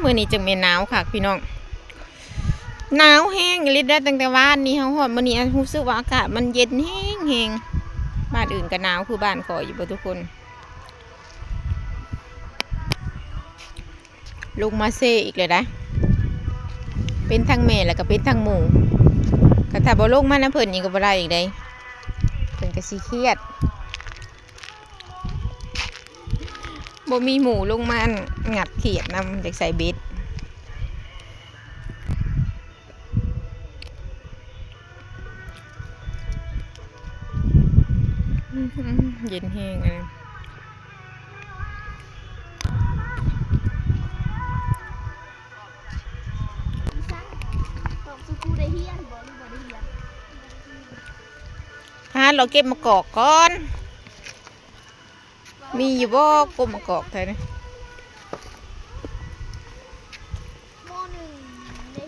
ມື້ນີ້ຈັ່ງແມ່ນໜາວຄັກພີ່ນ້ອງ ໜາວແຮງອີ່ຫຼີເດ້. ຕັ້ງແຕ່ວານນີ້ເຮົາຮອດມື້ນີ້ ຮູ້ສຶກວ່າອາກາດມັນເຢັນແຮງໆ. ບ້ານອື່ນກໍໜາວຄືບ້ານຂ້ອຍຢູ່ບໍ່ທຸກຄົນ? ລົງມາເຊອີກແລ້ວໄດ໋ ເປັນທັງແມ່ແລ້ວກໍເປັນທັງໝູ່. ຄັນຖ້າບໍ່ລົງມານຳເພິ່ນນີ້ກໍບໍ່ໄດ້ອີກເດ້ ເພິ່ນກໍຊິຄຽດ. ບໍ່ມີໝູ່ລົງມາຫຍັດຂຽດນຳ ຢາກໃສ່ເບັດ. ເຢັນແຮງອັນນີ້. ຫາເລາະເກັບໝາກກອກກ່ອນ. ມີຢູ່ບໍ່ກົມມະກອກແຖວນີ້?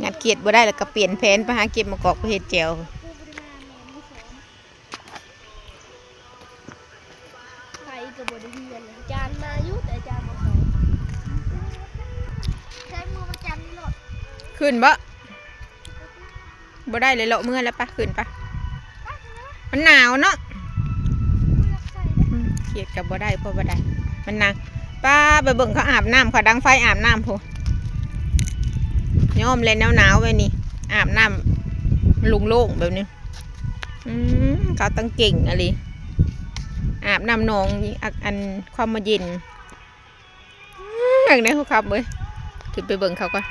ຫຍັດຂຽດບໍ່ໄດ້ ແລ້ວກໍປ່ຽນແຜນໄປຫາເກັບມະກອກໄປເຮັດແຈ່ວ. ໄປກໍບໍ່ໄດ້ຮຽນ ອາຈານມາຢູ່ ແຕ່ອາຈານບໍ່ສອນ. ໃຊ້ມືວັນຈັນນີ້ໂລດ. ຂຶ້ນບໍ່? ບໍ່ໄດ້ເລີຍ ເລາະເມືອແລ້ວປະ ຂຶ້ນປະ. ມັນໜາວເນາະ. ອືມ ຂຽດກໍບໍ່ໄດ້ ເພາະວ່າໄດ້ ມັນໜາວ. ປ້າ ໄປເບິ່ງເຂົາອາບນ້ຳ ເຂົາດັງໄຟອາບນ້ຳພຸ້ນ. ຍອມແລ້ວ ໜາວໆ ແບບນີ້ ອາບນ້ຳໂລ່ງໆ ແບບນີ້. ອືມ ເຂົາຕັ້ງເກັ່ງອີ່ຫຼີ ອາບນ້ຳໜອງ ອັກ ອັນ ຄວາມມາເຢັນ. ເບິ່ງໃນຫົວຄຳເວີຍ ຂຶ້ນໄປເບິ່ງເຂົາກ່ອນ.